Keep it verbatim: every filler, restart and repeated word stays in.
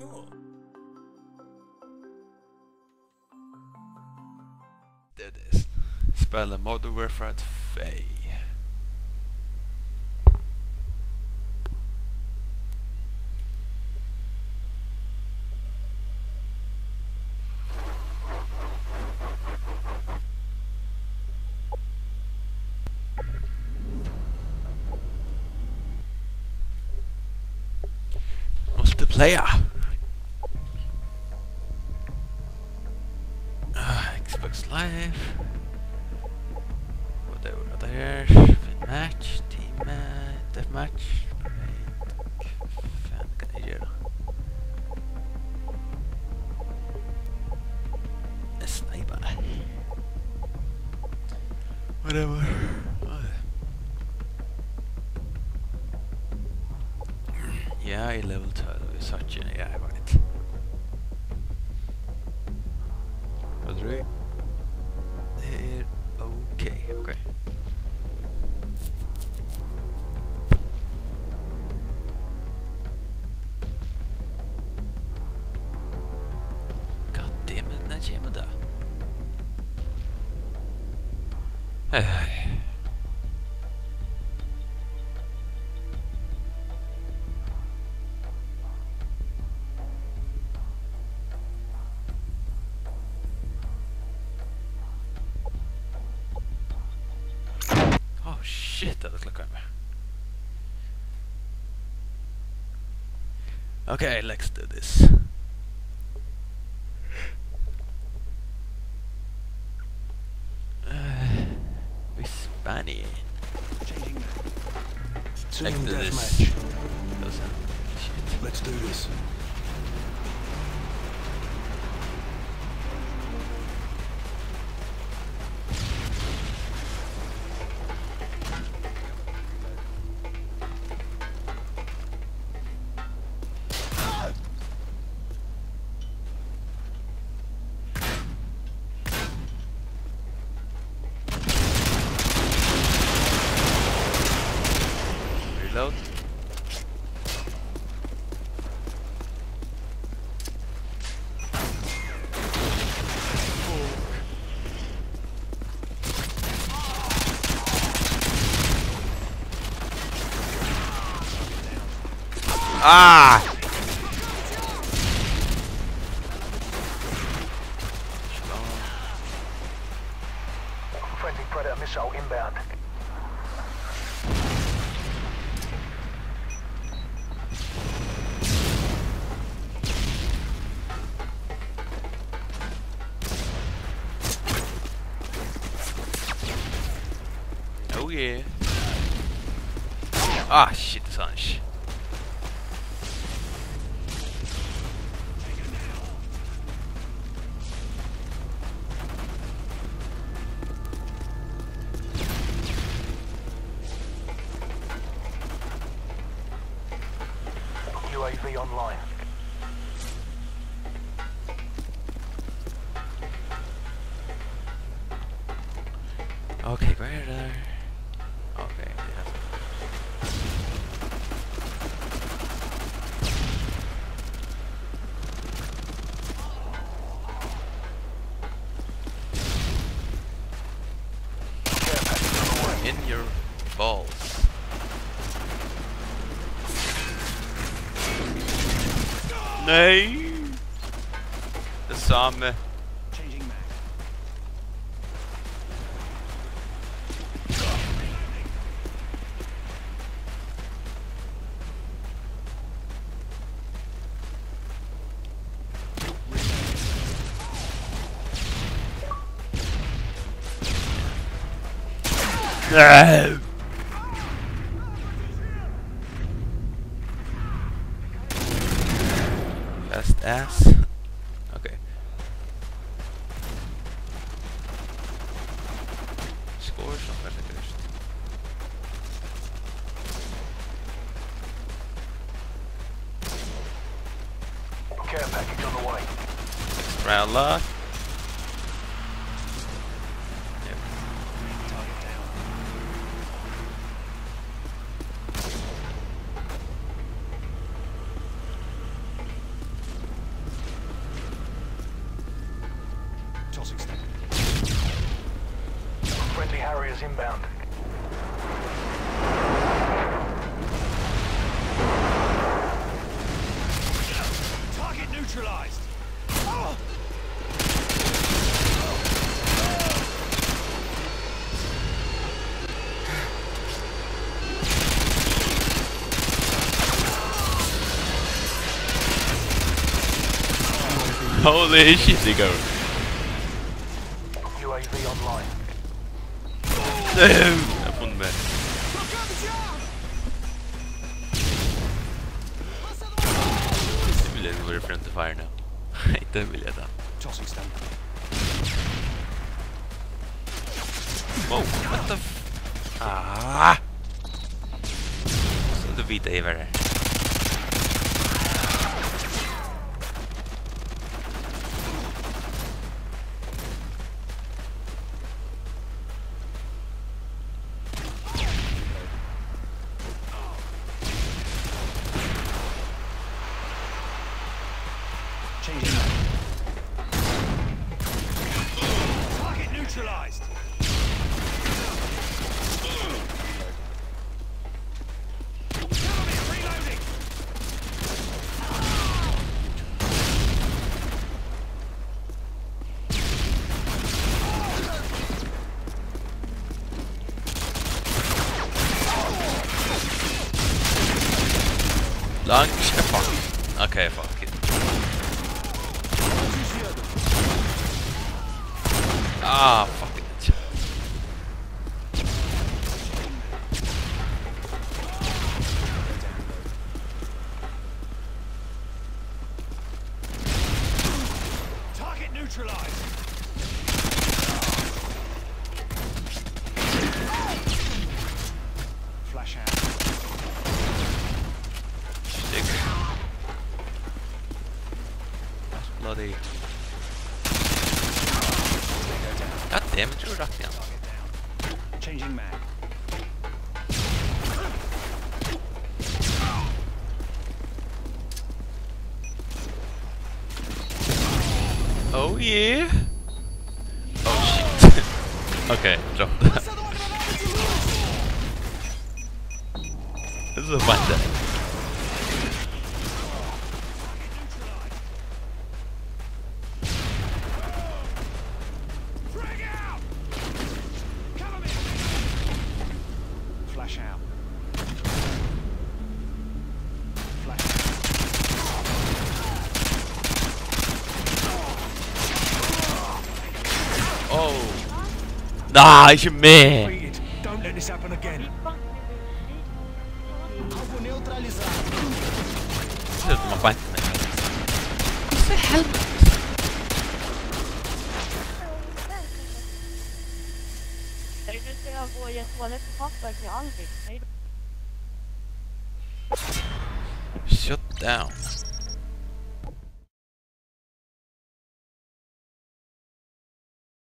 Cool. There it is. Spæla Modern Warfare tvey. Multiplayer. Ah, Xbox Live. Whatever, hvat er her? Finn match, team, eh, deathmatch. Fan, kann eg gera? Sniper. Whatever. Ja, í level tólv, eg sá ikki. Ja, eg veit. Hvat er tað? Tað er ok, ok. God damn it, nær kemur tað? Hey, hey. Oh shit, tað klokkaði meg. Okay, let's do this. Uh, we Spanish. Team deathmatch. Shit. Let's do this. Reload. Ah! Friendly Predator missile inbound. Oh yeah. Ah, shit, tað sá eg ikki. U A V online. Okay, hvar er tað? Okay, ja. In your balls. Nei! Tað sama. Fast ass. Okay. Score sum best er. Care package on the way. Extra luck. Yep. Target down. Harriers inbound. Target neutralized. Holy shit, they go. U A V online. Damn! Jeg har fundet med. Det vil jeg være friendly fire nå. Nei, det vil jeg da. Tossing stun. Wow, what the f-, ah! So du vet jeg hva det er. Changing mag. Target neutralized. Cover me, reloading. Launch a fuck. Okay, fuck it. Ah, fuck it. Target neutralized. Flash out. Shit. That's bloody. God damn it, you were knocking out. Changing mag. Oh yeah. Oh shit. Okay, drop that. This is a fight then. Frag out! Cover me! Flash out. Flash out. Oh. Nei, ikki meg. Don't let this happen again. Alvo neutralizado. Você toma parte, né? Isso é helmet. Shut down.